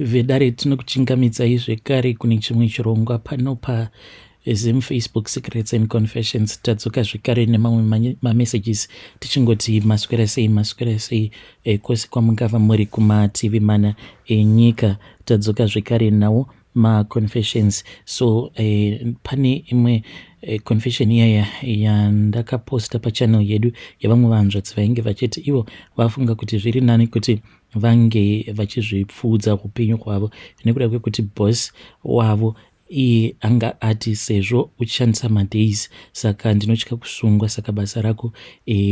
Vedare, tinokuchingamidzai zvekare kune chimwe chirongwa pano paZim Facebook Secrets and Confessions. Tadzoka zvekare nemamwe mamessages, tichingoti maswera sei, maswera sei kwose kwamungava muri kumativi mana enyika. Tadzoka zvekare nawo maconfessions. So pane imwe confession iyaya yandakaposta pachannel yedu yevamwe vanzvadzi vainge vachiti ivo vafunga kuti zviri nani kuti vange vachizvipfuudza upenyu hwavo nekuda kwekuti boss wavo iye anga ati, "Sezvo uchishandisa madays, saka ndinotya kusungwa, saka basa rako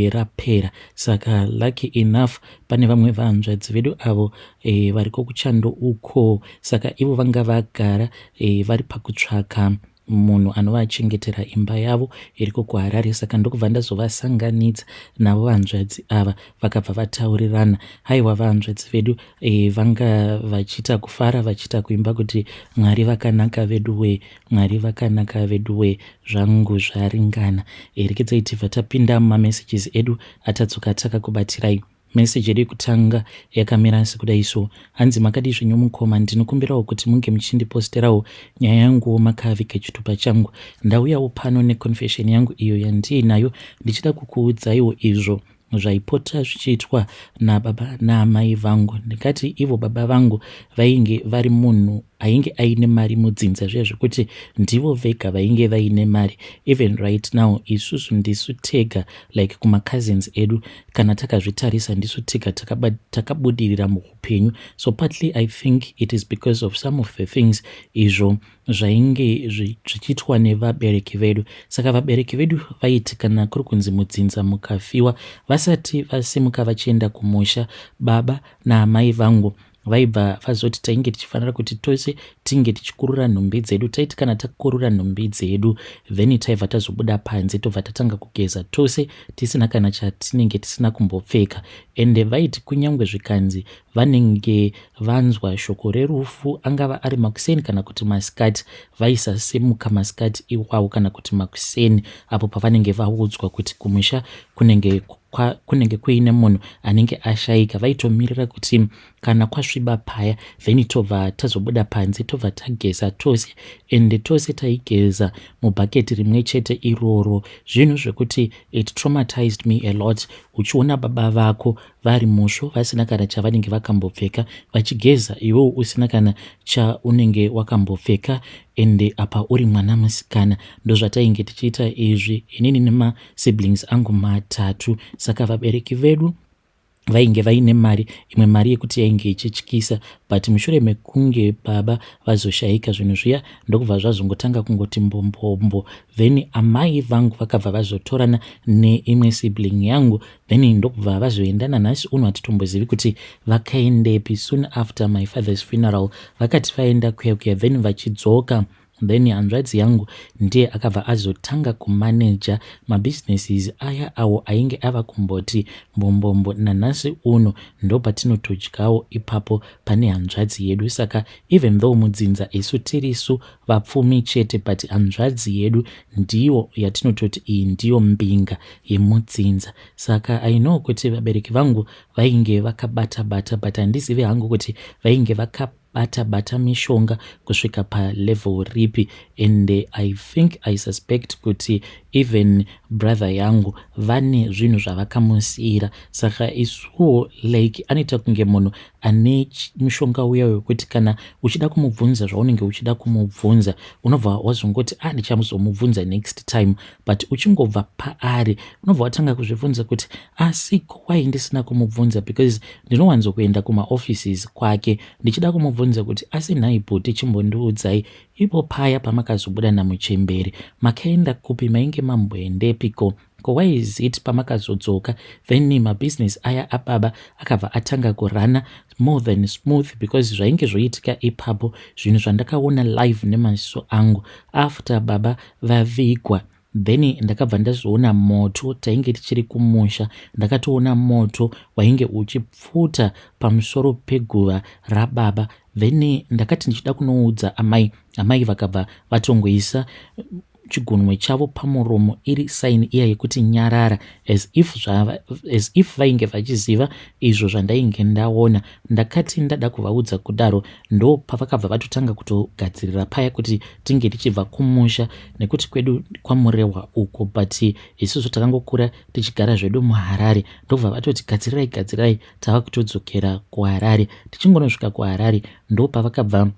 rapera." Saka lucky enough pane vamwe vanzvadzi vedu avo variko kuchando uko. Saka ivo vanga vagara vari pakutsvaka munhu anovachengetera imba yavo iriko kuHarare. Saka ndokubva ndazovasanganidza navo vanzvadzi ava, vakabva vataurirana. Haiwa, vanzvadzi vedu vanga vachiita kufara, vachiita kuimba kuti, "Mwari vakanaka vedu we, Mwari vakanaka vedu we, zvangu zvaringana." Rekedzai tibva tapinda mumamessages edu atadzoka takakubatirai. Meseji yedu yekutanga yakamira sekudai so. Hanzi, "Makadii zvenyu mukoma? Ndinokumbirawo kuti munge muchindiposterawo nyaya yanguwo makaviga chitupa changu. Ndauyawo pano neconfession yangu iyo yandiinayo, ndichida kukuudzaiwo izvo zvaipota zvichiitwa nababa naamai vangu. Ndingati ivo baba vangu vainge vari munhu ainge aine mari mudzinza zviya, zvekuti ndivo vega vainge vaine mari. Even right now isusu ndisu tega, like kumacousins edu kana takazvitarisa, ndisu tega takabudirira muupenyu. So partly I think it is because of some of the things izvo zvainge zvichiitwa nevabereki vedu. Saka vabereki vedu vaiti kana kuri kunzi mudzinza mukafiwa, vasati vasimuka vachienda kumusha, baba naamai vangu vaibva vazoti tainge tichifanira kuti tose tinge tichikurura nhumbi dzedu. Taiti kana takurura nhumbi dzedu, then taibva tazobuda panze, tobva tatanga kugeza tose tisina kana chatinenge tisina kumbopfeka. Ende vaiti kunyange zvikanzi vanenge vanzwa shoko rerufu, angava ari makuseni kana kuti masikati, vaisasimuka masikati iwawo kana kuti makuseni apo pavanenge vaudzwa kuti kumusha kunenge kuine munhu anenge ashayika. Vaitomirira kuti kana kwasviba paya, then tobva tazobuda panze, tobva tageza tose. Ende tose taigeza mubhaketi rimwe chete iroro. Zvinhu zvekuti it traumatized me a lot, uchiona baba vako vari musvo, vasina kana chavanenge vakambopfeka, vachigeza iwewo usina kana chaunenge wakambopfeka, ende apa uri mwana musikana. Ndozvatainge tichiita izvi, inini nemasiblings angu matatu. Saka vabereki vedu vainge vaine mari, imwe mari yekuti yainge ichityisa. But mushure mekunge baba vazoshayika, zvinhu zviya ndokubva zvazongotanga kungoti mbombombo. Then amai vangu vakabva vazotorana neimwe sibling yangu, then ndokubva vazoenda. Nanhasi uno hatitombozivi kuti vakaendepi. Soon after my father's funeral vakati vaenda kuya kuya, then vachidzoka, then hanzvadzi yangu ndiye akabva azotanga kumaneja mabusinesses aya awo ainge ava kumboti mbombombo. Nanhasi uno ndopatinotodyawo ipapo pane hanzvadzi yedu. Saka even though mudzinza isu tirisu vapfumi chete, but hanzvadzi yedu ndiyo yatinototi iyi ndiyo mbinga yemudzinza. Saka I know kuti vabereki vangu vainge vakabata bata, but handizivi hangu kuti vainge vakabata bata mishonga kusvika palevel ripi. And I think, I suspect kuti even brother yangu vane zvinhu zvavakamusiyira. Saka isuwo, like, anoita kunge munhu ane mushonga uya wekuti kana uchida kumubvunza zvaunenge uchida kumubvunza, unobva wazongoti, "A, ah, ndichamuzomubvunza next time." But uchingobva paari, unobva watanga kuzvibvunza kuti, "Asi why ndisina kumubvunza?" Because ndinowanzokuenda kumaoffices kwake ndichida kumubvunza kuti, "Asi nhai bhuti, chimbondiudzai, ipo paya pamakazobuda namuchemberi makaenda kupi? Mainge mamboendepiko? Ko why is it pamakazodzoka, then mabhizinesi aya ababa akabva atanga kurana more than smooth?" Because zvainge zvoitika ipapo, zvinhu zvandakaona live nemaziso angu. After baba vavigwa, then ndakabva ndazoona moto. Tainge tichiri kumusha, ndakatoona moto wainge uchipfuta pamusoro peguva rababa. Then ndakati ndichida kunoudza amai, amai vakabva vatongoisa Chigunwe chavo pamuromo iri sign iya yekuti nyarara, as if vainge vachiziva izvo zvandainge ndaona. Ndakati ndada kuvaudza kudaro, ndo pavakabva vatotanga kutogadzirira paya kuti tinge tichibva kumusha, nekuti kwedu kwaMurehwa uko, but isusu takangokura tichigara zvedu muHarare. Ndobva vatoti, "Gadzirirai, gadzirirai, tava kutodzokera kuHarare." Tichingonosvika kuHarare, ndo pavakabva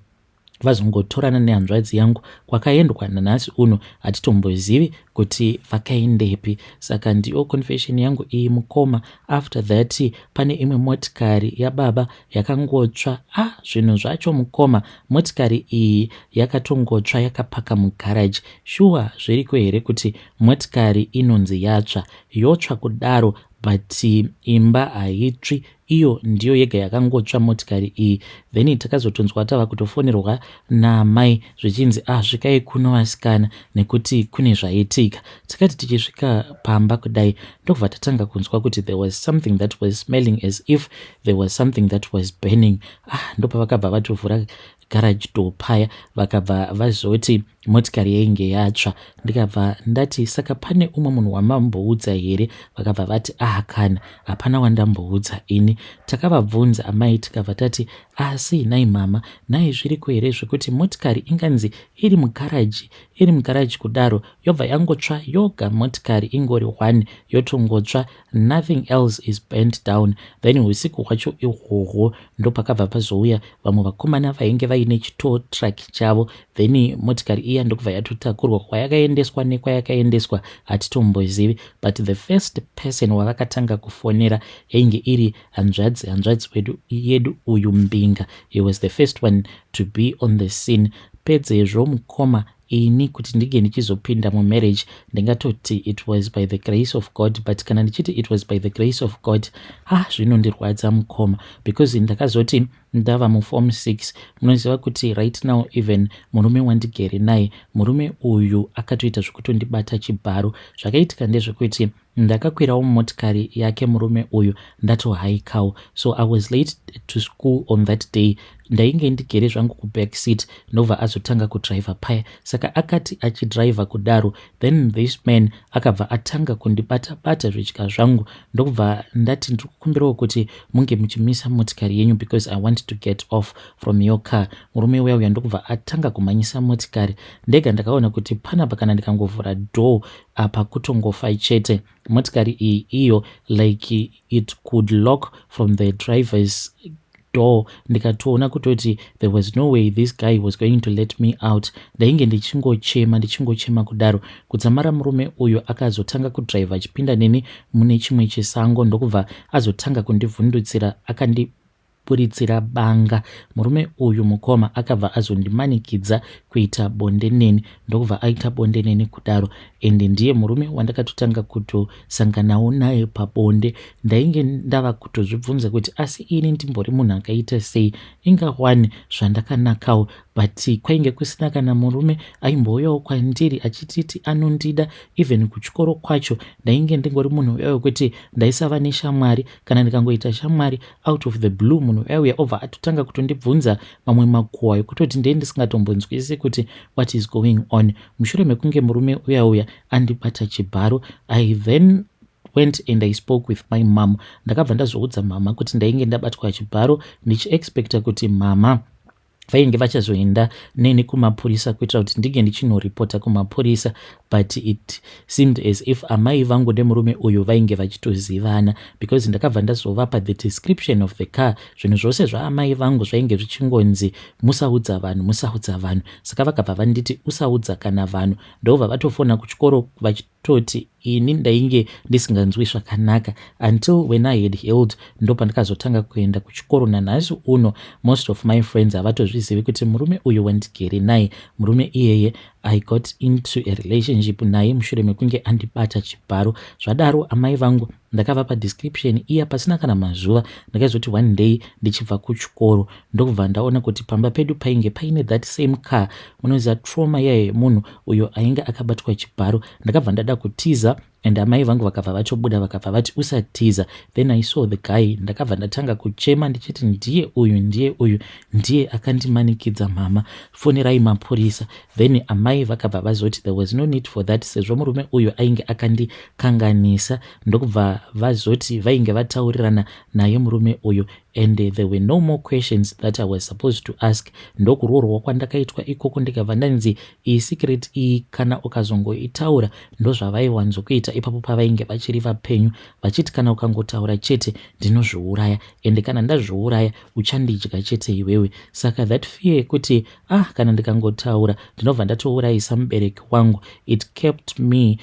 vazongotorana nehanzvadzi yangu. Kwakaendwa nanhasi uno hatitombozivi kuti vakaendepi. Saka ndiyo confession yangu iyi, mukoma. After that, pane imwe motikari yababa yakangotsva. Ah, zvinhu zvacho, mukoma, motikari iyi yakatongotsva yakapaka mugaraji. Shuwa, zviriko here kuti motikari inonzi yatsva, yotsva kudaro, but imba haitsvi? Iyo ndiyo yega yakangotsva, motikari iyi. Then takazotonzwa tava kutofonerwa namai zvichinzi, "Ah, svikai kuno vasikana, nekuti kune zvaitika." Tikati tichisvika pamba kudai, ndobva tatanga kunzwa kuti there was something that was smelling as if there was something that was burning. Ah, ndopavakabva vatovhura garage door paya, vakabva vazoti motikari yainge yatsva. Ndikabva ndati, "Saka pane umwe munhu wamamboudza here?" Vakabva vati, "Ah, kana hapana wandamboudza ini." Takavabvunza amai, tikabva tati, "Asi nhai mama, nhai, zviriko here zvekuti motikari inganzi iri mugaraji, iri mugaraji kudaro, yobva yangotsva yoga, motikari ingori one yotongotsva, nothing else is burnt down?" Then usiku hwacho ihwohwo ndopakabva pazouya vamwe vakomana vainge vaine chitow truck chavo. Then motikari iya ndokubva yatotakurwa. Kwayakaendeswa nekwayakaendeswa hatitombozivi, but the first person wavakatanga kufonera yainge iri hanzvadzi wedu yedu uyu Mbinga. He was the first one to be on the scene. Pedzezvo, mukoma, ini kuti ndinge ndichizopinda mumarriage, ndingatoti it was by the grace of God. But kana ndichiti it was by the grace of God, ah, zvinondirwadza, mukoma, because ndakazoti ndava muform 6, munoziva kuti right now even murume wandigere naye, murume uyu akatoita zvekutondibata chibharo. Zvakaitika ndezvekuti ndakakwirawo mumotikari yake murume uyu, ndatohaikawo. So I was late to school on that day. Ndainge ndigere zvangu kuback seat, ndobva azotanga kudhiraivha paya. Saka akati achidhiraivha kudaro, then this man akabva atanga kundibata-bata zvidya zvangu. Ndokubva ndati, "Ndiri kukumbirawo kuti munge muchimisa motikari yenyu because I want to get off from your car." Murume uya uya ndokubva atanga kumhanyisa motikari. Ndega ndakaona kuti panapa kana ndikangovhura door apa, kutongofa chete. Motikari iyi iyo, like, it could lock from the driver's door. Ndikatoona kutoti there was no way this guy was going to let me out. Ndainge ndichingochema, ndichingochema kudaro, kudzamara murume uyu akazotanga kudhiraivha achipinda neni mune chimwe chisango, ndokubva azotanga kundivhundutsira, akandiburitsira banga. Murume uyu, mukoma, akabva azondimanikidza kuita bonde neni, ndokubva aita bonde neni kudaro. Ende ndiye murume wandakatotanga kutosanganawo naye pabonde. Ndainge ndava kutozvibvunza kuti, asi ini ndimbori munhu akaita sei? Inga wani zvandakanakawo, but kwainge kusina kana murume aimbouyawo kwandiri achititi anondida. Even kuchikoro kwacho ndainge ndingori munhu uya wekuti ndaisava neshamwari. Kana ndikangoita shamwari, out of the blue munhu uya uya obva atotanga kutondibvunza mamwe makuhwa ekutoti ndee ndisingatombonzwisi kuti what is going on. Mushure mekunge murume uya uya andibata chibharo, I then went and I spoke with my mom. Ndakabva ndazoudza mama kuti ndainge ndabatwa chibharo, ndichiexpecta kuti mama vainge vachazoenda neni kumapurisa kuitira kuti ndinge ndichinoripota kumapurisa. But it seemed as if amai vangu nemurume uyu vainge vachitozivana, because ndakabva ndazovapa the description of the car. Zvinhu zvose zvaamai vangu zvainge zvichingonzi, "Musaudza vanhu, musaudza vanhu." Saka vakabva vanditi, "Usaudza kana vanhu." Ndobva vatofona kuchikoro vachitoti ini ndainge ndisinganzwi zvakanaka. Until when I had healed, ndo pandakazotanga kuenda kuchikoro. Nanhasi uno most of my friends havatozvizivi kuti murume uyu wandigere naye, murume iyeye I got into a relationship naye mushure mekunge andibata chibharo. Zvadaro, amai vangu ndakavapa description iya. Pasina kana mazuva, ndakazoti one day ndichibva kuchikoro, ndokubva ndaona kuti pamba pedu painge paine that same car. Munoziva trauma iyayo yemunhu uyo ainge akabatwa chibharo. Ndakabva ndada kutiza. And amai vangu vakabva vatobuda, vakabva vati, "Usatiza." Then I saw the guy. Ndakabva ndatanga kuchema ndichiti, "Ndiye uyu, ndiye uyu, ndiye akandimanikidza. Mama, fonerai mapurisa." Then amai vakabva vazoti there was no need for that, sezvo murume uyu ainge akandikanganisa. Ndokubva vazoti vainge vataurirana naye murume uyu and there were no more questions that I was supposed to ask. Ndokuroorwa kwandakaitwa ikoko. Ndikabva ndanzi iyi secret iyi kana ukazongoitaura, ndozvavaiwanzokuita ipapo pavainge vachiri vapenyu, vachiti kana ukangotaura chete ndinozviuraya, ende kana ndazviuraya uchandidya chete iwewe. Saka that fear yekuti, ah, kana ndikangotaura ndinobva ndatourayisa mubereki wangu, it kept me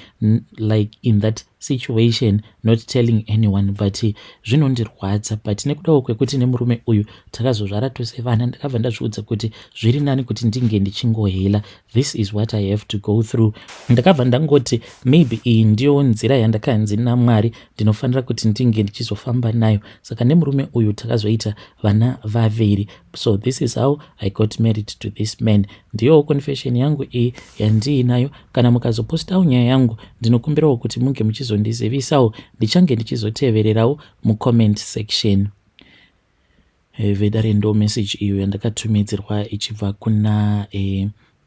like in that situation, not telling anyone. But zvinondirwadza, but nekudawo kwekuti nemurume uyu takazozvara tose vana, ndakabva ndazviudza kuti zviri nani kuti ndinge ndichingohela. This is what I have to go through. Ndakabva ndangoti maybe iyi ndiyo nzira yandakanzi naMwari ndinofanira kuti ndinge ndichizofamba nayo. Saka nemurume uyu takazoita vana vaviri. So this is how I got married to this man. Ndiyowo confession yangu iyi yandiinayo. Kana mukazopostawo nyaya yangu, ndinokumbirawo kuti munge muchizondizivisawo, ndichange ndichizotevererawo mucomment section. Vedare, ndo message iyo yandakatumidzirwa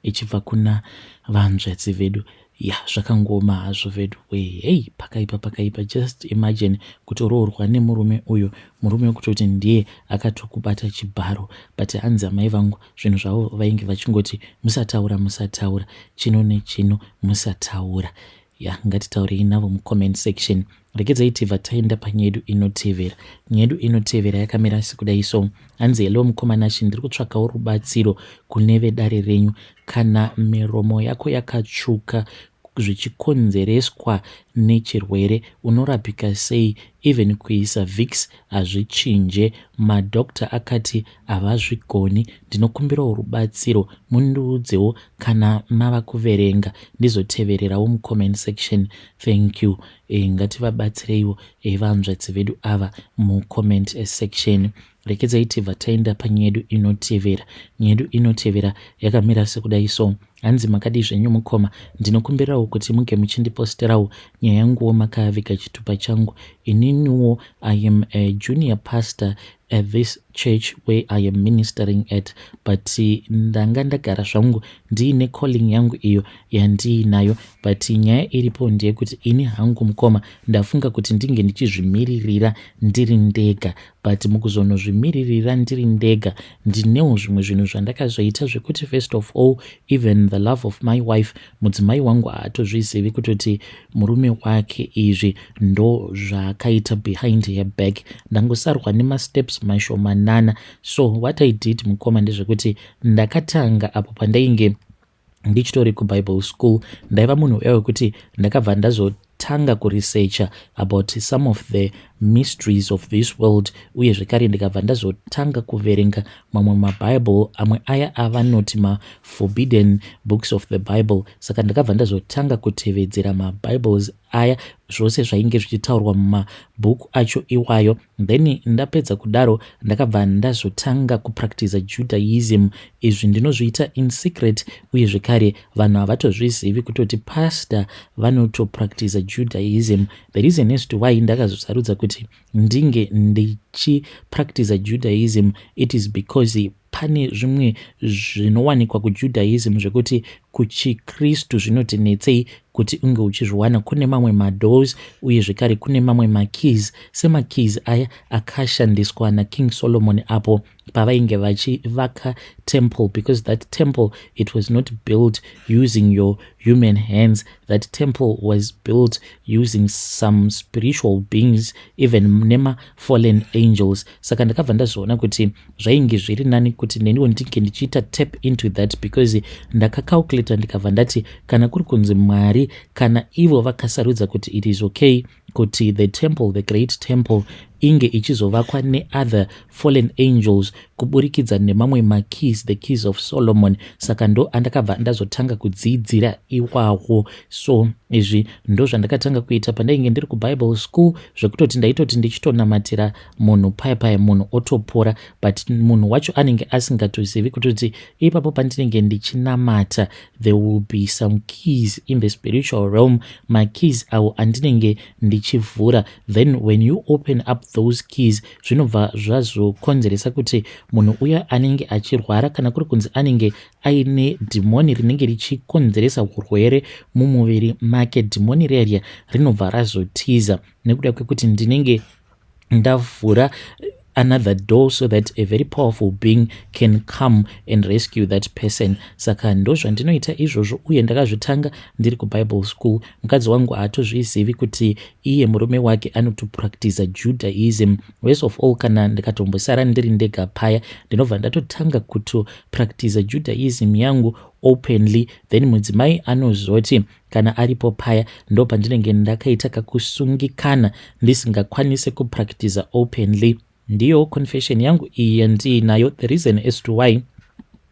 ichibva kuna vanzvadzi vedu. Ya, zvakangoma hazvo vedu we. Hei, pakaipa, pakaipa. Just imagine kutoroorwa nemurume uyu, murume wekutoti ndiye akatokubata chibharo. But hanzi amai vangu zvinhu zvavo vainge vachingoti, "Musataura, musataura chino nechino, musataura." Ya, ngatitaurei navo mucomment section. Regedzai tibva taenda panyaya yedu inotevera. Nyaya yedu inotevera yakamira sekudai so. Hanzi, "Hello mukoma Nashe, ndiri kutsvakawo rubatsiro kune vedare renyu. Kana miromo yako yakatsvuka zvichikonzereswa nechirwere, unorapika sei? Even kuisa Vicks hazvichinje, madhokta akati havazvigoni. Ndinokumbirawo rubatsiro, mundiudzewo kana mava kuverenga, ndizotevererawo mucomment section. Thank you." Ngativabatsireiwo vanzvadzi vedu ava mucomment section. Rekedzai tibva taenda panyaya yedu inotevera. Nyaya yedu inotevera yakamira sekudai so. Hanzi, "Makadi zvenyu mukoma? Ndinokumbirawo kuti munge muchindiposterawo nyaya yanguwo makaviga chitupa changu. Ininiwo I am a junior pastor at this church where I am ministering at, but ndanga ndagara zvangu ndiine calling yangu iyo yandiinayo. But nyaya iripo ndeyekuti ini hangu mukoma ndafunga kuti ndinge ndichizvimiririra ndiri ndega. But mukuzonozvimiririra ndiri ndega, ndinewo zvimwe zvinhu zvandakazoita zvekuti first of all, even the love of my wife, mudzimai wangu, haatozvizivi kutoti murume wake izvi ndo zvaakaita behind her back. Ndangosarwa nemasteps mashomanana. So what I did, mukoma, ndezvekuti ndakatanga apo pandainge ndichitori kuBible school. Ndaiva munhu uya wekuti ndakabva ndazotanga kuresearcha about some of the mysteries of this world, uye zvekare ndikabva ndazotanga kuverenga mamwe maBible, amwe aya avanoti maforbidden books of the Bible. Saka ndakabva ndazotanga kutevedzera maBibles aya, zvose zvainge zvichitaurwa mumabhuku acho iwayo. Then ndapedza kudaro, ndakabva ndazotanga kupractiza Judaism. Izvi ndinozviita in secret, uye zvekare vanhu havatozvizivi kutoti pastor vanotopractiza Judaism. The reason as to why ndakazosarudza kuti ndinge ndichipractiza Judaism, it is because pane zvimwe zvinowanikwa kuJudaism zvekuti kuchiKristu zvinoti netsei kuti unge uchizviwana. Kune mamwe madoors, uye zvekare kune mamwe makeys, semakeys aya akashandiswa naKing Solomon apo pavainge vachivaka temple, because that temple, it was not built using your human hands. That temple was built using some spiritual beings, even nema-fallen angels. Saka ndakabva ndazoona kuti zvainge zviri nani kuti neniwo ndinge ndichiita tap into that, because ndakacalculata, ndikabva ndati kana kuri kunzi Mwari, kana ivo vakasarudza kuti it is okay kuti the temple, the great temple, inge ichizovakwa neother fallen angels, ko Kuburikidza nemamwe makeys, the Keys of Solomon. Saka ndo andakabva ndazotanga kudzidzira iwawo. So izvi ndo zvandakatanga kuita pandainge ndiri kuBible school, zvekutoti ndaitoti ndichitonamatira munhu paya paya, munhu otopora, but munhu wacho anenge asingatozivi kutoti ipapo pandinenge ndichinamata, there will be some keys in the spiritual realm, makeys awo andinenge ndichivhura. Then when you open up those keys, zvinobva zvazokonzeresa kuti munhu uya anenge achirwara, kana kuri kunzi anenge aine dhimoni rinenge richikonzeresa urwere mumuviri make, dhimoni rerya rinobva razotiza nekuda kwekuti ndinenge ndavhura another door so that a very powerful being can come and rescue that person. Saka ndo zvandinoita izvozvo, uye ndakazvitanga ndiri kuBible school. Mukadzi wangu haatozvizivi kuti iye murume wake anotopractiza Judaism. Worst of all, kana ndikatombosara ndiri ndega paya, ndinobva ndatotanga kutopractiza Judaism yangu openly. Then mudzimai anozoti kana aripo paya, ndo pandinenge ndakaita kakusungikana, ndisingakwanisi kupractiza openly. Ndiyo confession yangu iyi yandiinayo. The reason as to why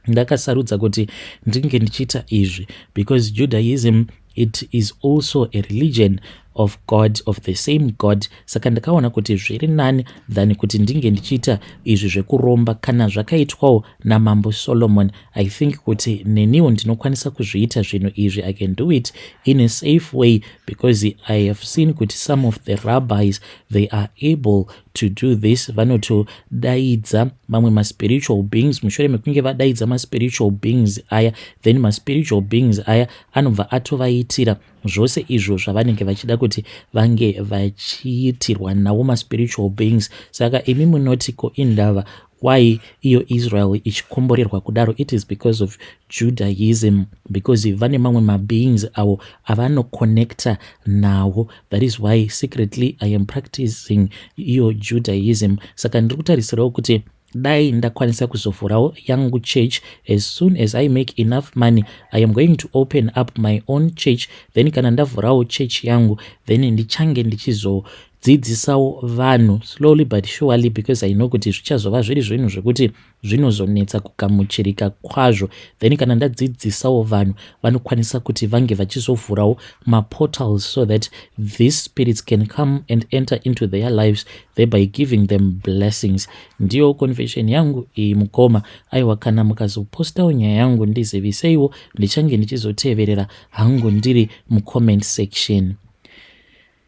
ndakasarudza kuti ndinge ndichiita izvi, because Judaism, it is also a religion of God, of the same God. Saka ndakaona kuti zviri nani than kuti ndinge ndichiita izvi zvekuromba. Kana zvakaitwawo naMambo Solomon, I think kuti neniwo ndinokwanisa kuzviita zvinhu izvi. I can do it in a safe way because I have seen kuti some of the rabbis, they are able to do this. Vanotodaidza mamwe maspiritual beings. Mushure mekunge vadaidza maspiritual beings aya, then maspiritual beings aya anobva atovaitira zvose izvo zvavanenge vachida kuti vange vachiitirwa nawo maspiritual beings. Saka imi munoti ko indava why iyo Israel ichikomborerwa kudaro? It is because of Judaism, because vane mamwe mabeings avo avanoconnecta nawo. That is why secretly I am practicing iyo Judaism. Saka ndiri kutarisirawo kuti dai ndakwanisa kuzovhurawo yangu church. As soon as I make enough money, I am going to open up my own church. Then kana ndavhurawo church yangu, then ndichange ndichizodzidzisawo vanhu slowly but surely, because I know kuti zvichazova zviri zvinhu zvekuti zvinozonetsa kugamuchirika kwazvo. Then kana ndadzidzisawo vanhu, vanokwanisa kuti vange vachizovhurawo maportals so that these spirits can come and enter into their lives, thereby giving them blessings. Ndiyo confession yangu iyi, mukoma. Aiwa, kana mukazopostawo nyaya yangu, ndiziviseiwo. Ndichange ndichizoteverera hangu ndiri mucomment section.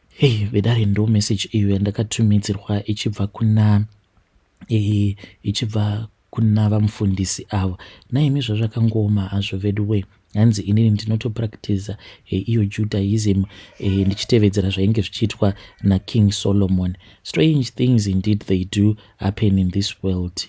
Hei vedare, ndo message iyo yandakatumidzirwa ichibva kuna vamufundisi avo. Naimi, zvazvakangooma hazvo vedu we. Hanzi inini ndinotopractiza iyo Judaism, ndichitevedzera zvainge zvichiitwa naKing Solomon. Strange things indeed, they do happen in this world.